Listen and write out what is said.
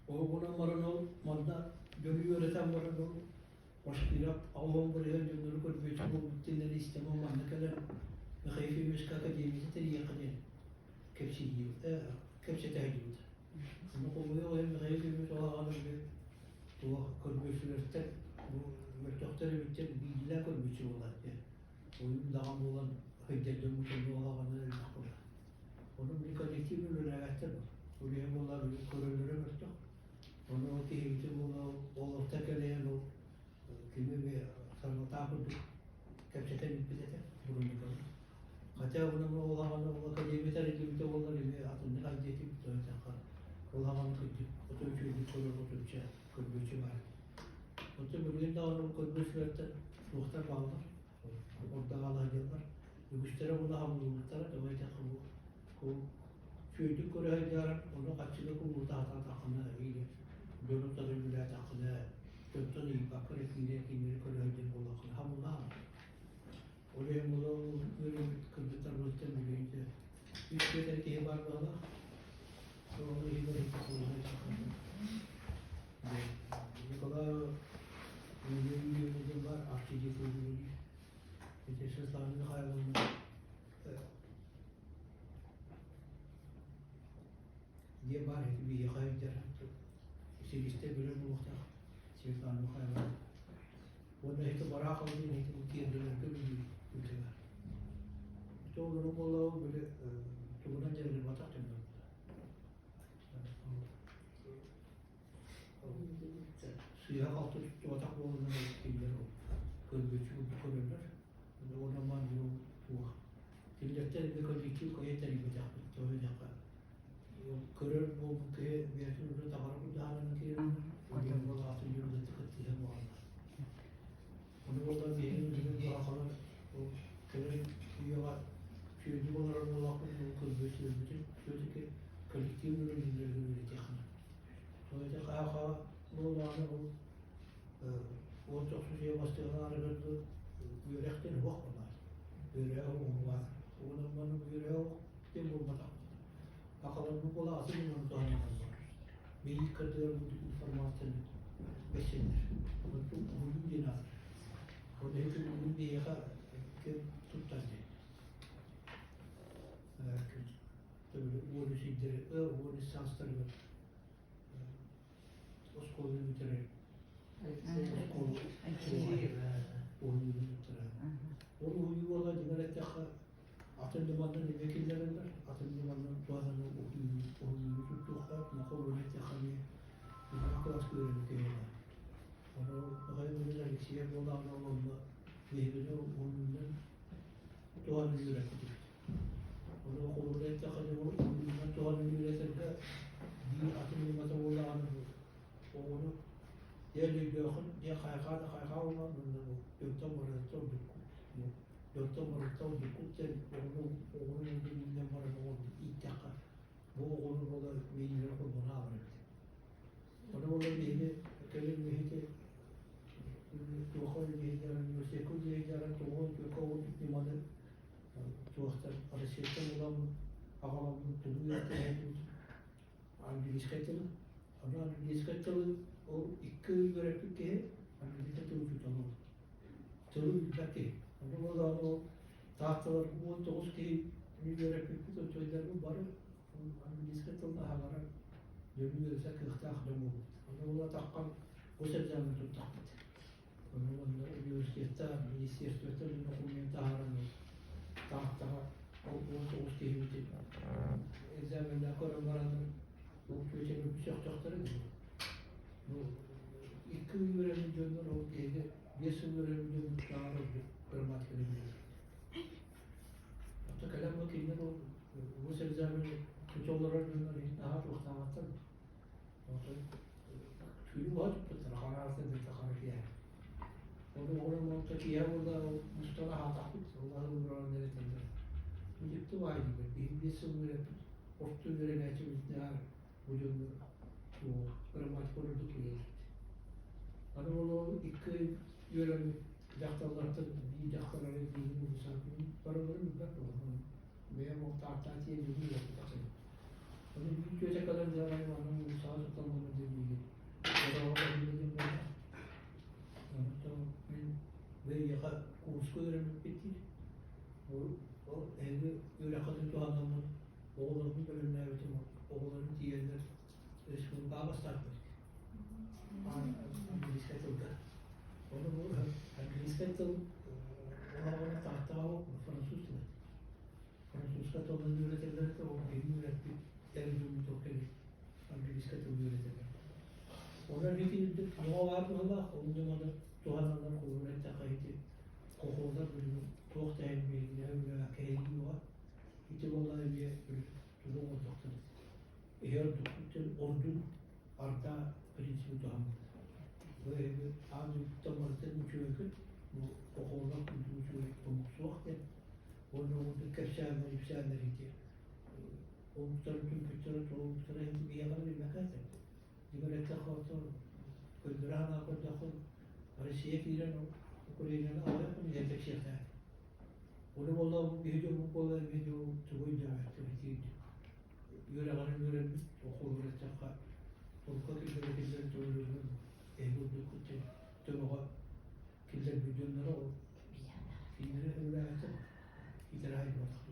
Оҕунан баран ол манна дьону үөрэтэн баран ол Башкиров аҕалан барыһан дьоннору көрбүөччү буолбут диэннэри истэн ол манна кэлэн Михаил Ефимовичка академията тэрийиэххэ диэн кэпсииллибитэ, кэпсэтэ сылдьыбыта. Ону хомойуох иһин Михаил Ефимович ол аҕаны били туох көрбүөччүлэртэн бу мөлтөхтөр эбиттэр биирдиилээн көрбүөччү буолаат диэн. Ойуун даҕан буолан сылдьар дьоммут онно ол аҕаны элбэх буолар. Ону били коллектив үлэлээбэттэр буолар. Үлэһит буоллар били көрөллөрө мөлтөх. Ону ол киһибитин буолла олохтон кэлэйэн ол кими эмэ саргылтаах курдук кэпсэтэн бүппүт этэ буруннуканы. Хотя уна ол аҕаны ол академия тэриллибитэ буоллар эмиэ атыннык айдыа этибит тоһутахха ол аҕаны кырдьык ото үчүгэйдик көрөр отучча көрбүөччү баар. Оттон билигин даҕаны ол көрбүөччүлэртэн туохтар бааллар ордоҕолоһдьоллор үгүстэрэ була хомуллубуттара тоҕо диэтэххэ бу үчүгэйдик көрө сылдьаран ону хаччыга кубулутаатаххына или дьону утары үлэлээтэххинэ дьонтон ыйыппакка эрэ киирэн кинилэри көрө сылдьар буоллаххына хамыллаан ол иһин була үөрэммит кыргыттарбыттан билигин дьэ үс түөрт эрэ киһи баар быһалаах ол иһигэр Николай Юрьевич бар арчы дьиэтин Ити Светлана Михайловна диэн баар ити биһиэхэ өйдөр силистэр билэр буолуохтаах Светлана Михайловна. Уонна ити Барахов диэн ити тиэрдэлэргэ билии үлэлэр. Ити олору буолла били тугунан дьарыгырбатах дьоннор. Сыыһа-халты туттубатах буоланнар кинилэр көрбүччү курдук көрөллөр. Уонна туох кинилэртэн эмиэ коллектив кыайа тэрийбэтэхпит. Тоҕо диэтэххэ, көрөр буолбут киһи бэйэтин үлэ таҥара курдаһанан киирэр, билигин буол аатын дьону кыттыһан буолаллар. Ону буоллар биһиги билигин сахалар ол кэлэр үйэҕэ сүөдү олорор буоллахпыт, ол көрбүөччүлэрбитин все-таки коллектив үлэлииллэргэ үөрэтиэххэ. Ол ити хаһа буоллаҕына ол 19 үйэ бастыҥын арыгар үөрэх диэн уох буолар. Үөрэҕи оҥорбат. Уонна маннык үөрэҕи диэн буолбатах. Сахаларбыт буола атын дьоннору туһаналлар. Биһиги кырдьыгар информацияны бэссэннэр. Онтун уһуйуу диэн аатыр. Ол иһин бүгүн биһиэхэ ким туттар диэн. Уон үс ыйдары, 13 саастарыгар оскуоланы бүтэрэр. Оскуола уһуйууну туттарар. Ол уһуйуу буола дьиҥэр эттэххэ атын да манна эмиэ киллэрэллэр, атын да манна туһанан уһуйууну туттуохха, мохолуон эттэххэ эмиэ үһүс кылааска үөрэммит киһи буолар. Ону Михаил Ильич Алексеев буоллаҕына ол онно биһигини уһуйуунан туһанан үөрэппит. Ону холобура эттэххэ уһуйуунан туһанан үөрэтэргэ биир атын ньымата буоллаҕына оҕону дьэ өйдөөххүн дьэ хайҕаа да хайҕаа буоллаҕына уонна бу дьонтон барытыттан ордукку дьонтон барытыттан ордуккут диэн оҕону оҕону билинэн баран оҕону ииттэххэ бу оҕону буола мэйиилэрэ холбоно аҕалар эбит. Ону буола биһиги кэлин биһиги туохха үлэлиһиннэрэн университекка үлэлиһиннэрэн тоҕо түөккэ оҕо ньыманы туохтар Россияттан буламмыт аҕаламмыт тугу үөрэхтэһэрбит английскай тылы ону английскай тылы ол икки ый үөрэппит киһи английскай тыл учуутала буолар тылы билбэт киһи ону буоллаҕына ол таатталар 19 киһи үөрэппиппит оччойдарбыт бары английскай тылын аһаҕарар дьону үөрэтэр кыахтаах дьон буолбут ону буола таххан госэкзамен туттахпыт ону уонна университетта министерствоттан документ таһааран Тааттаҕа ол 19 киһибитин экзаменнар көрөн баран ол түөтэн сөхтөхтөрө дии. Бу икки ый үөрэммит дьоннор ол киһиги 5 сыл үөрэммит дьоннор тааҕар ордук грамматиканы билэр. Оттон кэлэн бу кинилэр ол госэкзамен тута олорор дьоннор иһин наһаа туохтаабаттар. Оттон түүнү быһа туппуттара хараартан дылы хара киэһэ. Ону оҕолор орто киэһэ буолла ол мустан аһаатахпыт, ол аһыы олорон эрэтэллэр. Бу дьикти баай дииллэр. Биһиги 5 сыл үөрэппит, орто үөрэнээччибитинээҕэр бу дьоннор туох грамматика ордук билэллэр. Аны ол икки үөрэммит дьахталлартан биир дьахтар эрэ биири булсааппын барыларын билбэт буолан бэйэм ол тааттаа тиийэн дьону үөрэппитэх. Ону биир түөтэ кэлэн дьаабай манна уулуссаҕа сытан олорор диэн миигин Одоҕо кэллэ диэн буолла. Онтон мин бу эйиэхэ курска үөрэммиппит диир. Ол эһиги үөрэххитин туһанаммыт оҕолорбун бэлэмнээбитим, оҕолорум тиийэннэр республикаҕа бастаабыт. Английскай тылга. Ону бу английскай тыл улаҕана тааттаҕа француз тыла. Французскай тылынан үөрэтэллэр этэ, ол биһиги үөрэппит эр дьоммут ол кэлин английскай тылы үөрэтэллэр. Онон ити үрдүк тоҕо баар быһыылаах, ол ньыманы туһананнар холобур эттэххэ ити хохуоллар билигин туох да иһин биһигинэһэ үлэҕэ кэһиллии уоҕа. Ити буоллаҕа эмиэ тугу оҥордохтор иһэ ордукпут ордук арда принциби туһаммыт. Бу эһиги аан дойдуттан барытын үчүгэйгит, бу хохуоллар курдук үчүгэй омук суох диэн. Уонна ордук кэпсээннэр, ипсээннэр ити омуктары түмпүттэрэ, омуктара ити биһиэхэ да билбэккэ этэ. Дьиҥэр эттэххэ оттон көннөрү санаа көрдөххө Россия киирэн Украинаны аҕыйах күн иһэн тэпсиэхтээх. Ону буолла бу биһиги омук буолла биһиги тугу өйдөөбөттөр ити үөрэҕинэн үөрэммит холобур эттэххэ турка киллэрэ киллэрэн төлөрүнэн эһиги ордуккут төбөҕө киллэрбит дьонноро ол кинилэри сөбүлээбэтим итэрэ айбатах.